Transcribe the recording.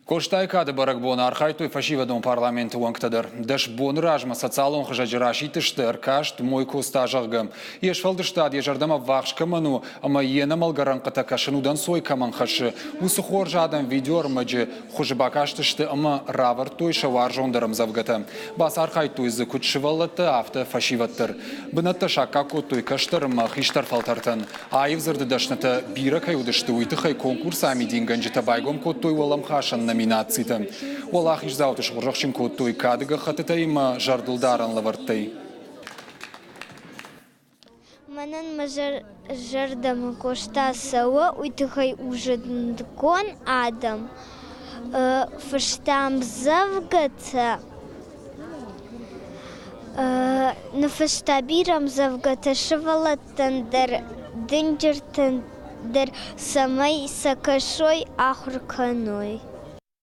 Къостайы кады бӕрӕгбоны архайдтой фӕсивӕдон парламенты уӕнгтӕ дӕр. 10 боны размӕ социалон хызӕджы расидтысты ӕркаст «Мой Коста», зӕгъгӕ. Йе сфӕлдыстад йӕ зӕрдӕмӕ ӕввахс кӕмӕн у ӕмӕ йе нӕмӕлгӕ рӕнхъытӕ кӕсын удӕнцой кӕмӕн хӕссы, уыцы хорз адӕм видеоӕрмӕджы хуызы бакастысты ӕмӕ равӕрдтой сӕ уарзондӕр ӕмдзӕвгӕтӕ. Бацархайдтой дзы куыд сывӕллӕттӕ, афтӕ фӕсивӕд дӕр. Бынӕттӕ саккаг кодтой кӕстӕр ӕмӕ хистӕр фӕлтӕртӕн. Аив дзырды дӕснытӕ бирӕ кӕй уыдысты, уый тыххӕй конкурсы амидингӕнджытӕ байгом кодтой уӕлӕмхасӕн номинацитӕ. Уӕлахиздзауты схорзӕхджын кодтой кады гӕххӕттытӕй ӕмӕ зӕрдылдарӕн лӕвӕрттӕй. Мӕнӕн мӕ зӕрдӕмӕ Къоста цӕуы, уый тыххӕй у зындгонд адӕм. Фыста ӕмдзӕвгӕтӕ, ныффыста бирӕ ӕмдзӕвгӕтӕ сывӕллӕттӕн дӕр, дынджыртӕн дӕр, цӕмӕй сӕ кӕсой, ахуыр кӕной.